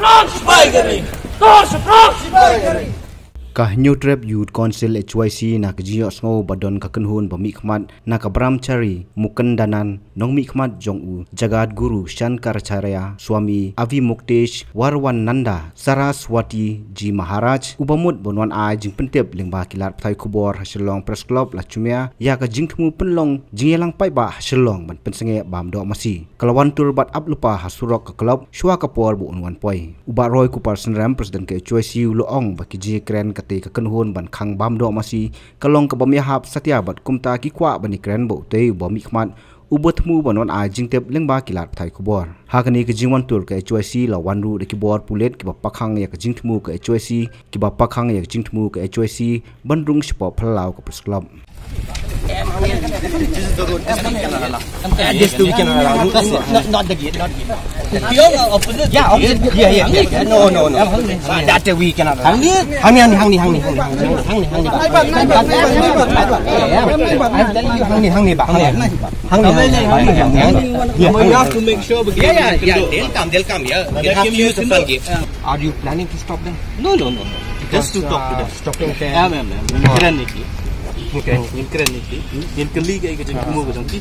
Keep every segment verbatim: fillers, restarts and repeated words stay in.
Prang sipai ka ri. Prang sipai ka ri. Ka Hynñiewtrep Youth Council H Y C na ka jingïohsngew ba don ka kynhun ba mihkhmat na ka Brahmachari Mukundanand, nongmihkhmat jong u Jagadguru Shankaracharya Swami Avimuktesh Varwananda Saraswati Ji Maharaj, uba mut ban wan ai jingpyntip lyngba ki lad pathai khubor ha Shillong Press Club la jia ïa ka jingthmu pynlong jingïalang paidbah ha Shillong ban pynsangeh bam doh masi. Ka la wan tur bad ap lypa ha surok ka club shuwa ka por ba un wan poi. U Bah Roy Kupar Synrem, President ka H Y C, u la ong ba ki jingïakren katei ka kynhun ban khang bam doh masi ka long kaba ïahap satia bad kumta ki kwah ban ïakren bad utei uba mihkhmat uba thmu ban wan ai jingtip lyngba ki lad pathai khubor. Ha kane ka jingwan tur ka H Y C la wan ruh da ki bor pulit kiba pakhang ïa ka jingthmu ka H Y C, kiba pakhang ïa ka jingthmu ka H Y C ban rung shapoh phyllaw ka Press Club. This two we can allow. Not, not the gate, not the gate. Yeah, opposite. Yeah, yeah, yeah. No, no, no. That we cannot allow. Hangni, hangni, hangni, hangni, hangni, hangni, hangni. I'm telling you, hangni, hangni ba, hangni, hangni, hangni. Yeah, you have to make sure. Yeah, yeah, yeah. They'll come, they'll come. Yeah, they'll have to use the front gate. Are you planning to stop them? No, no, no, no. Just to talk to them. Stopping them. Em, em, em. Ngin kren ïa ki. Okay. Ngin kren ïa ki. Ngin kylli ïa ki ka jingthmu ka jong ki.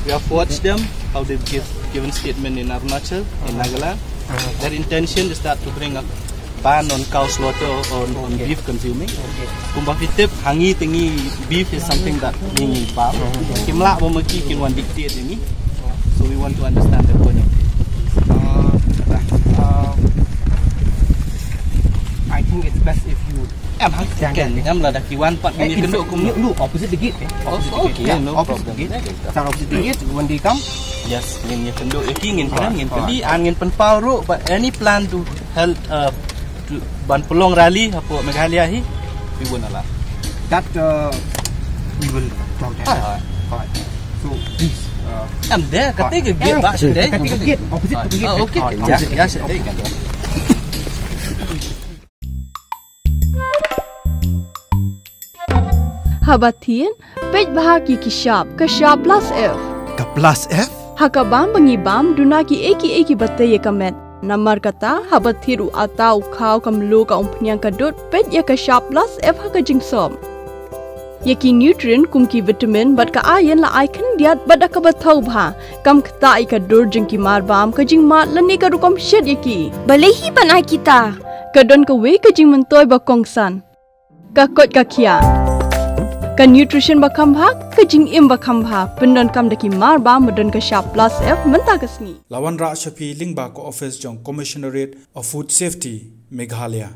We have watched them, how they've give, given statement in Arunachal, in Nagaland. Their intention is that to bring a ban on cow slaughter or on, on beef consuming. Kumba phi tip, ha ngi te ngi beef is something that ngi ngim pam. Kim lah ba ma ki kin wan dictate ïa ngi. So we want to understand their point of view. Uh, uh, I think it's best if you Em hang ken, em lada ki wan pat ngin ïakynduh kumno. No, opposite the gate, eh? Opposite the gate. Yeah, no problem. Stand opposite the gate, when they come. Yes, ngin ïakynduh ïa ki, ngin kren, ngin kylli, and ngin pynpaw ruh ba any plan to help, uh, to ban pynlong rally hapoh Meghalaya hi, we won't allow. That, uh, we will talk then. Alright. Alright. So please, uh, em de, katei ka gate ba, katei ka gate, opposite the gate. Ah, okay. Opposite the gate. Haba thied, peit bha ïa ki shap, ka shap plus F. Ka plus F? Ha ka bam ba ngi bam, duna kiei kiei kiba tei ïa ka met. Namar kata, haba thied u atta, u khaw, ka mluh, ka umphniang, ka dud, peit ïa ka shap plus F ha ka jingsop. Ïa ki nutrient kum ki vitamin bad ka iron la ai khyndiat bad da kaba thaw bha. Kam ktah ïa ka dur jong ki marbam, ka jingmad lane ka rukom shet ïa ki. Balei hi ban ai kita? Ka don kawei ka jingmyntoi ba kongsan. Ka koit ka khiah. Ka nutrition ba kham bha, ka jingim ba kham bha. Pyndonkam da ki marbam ba don ka shap plus F mynta ka sngi. La wanrah sha phi lyngba ka office jong Commissionerate of Food Safety, Meghalaya.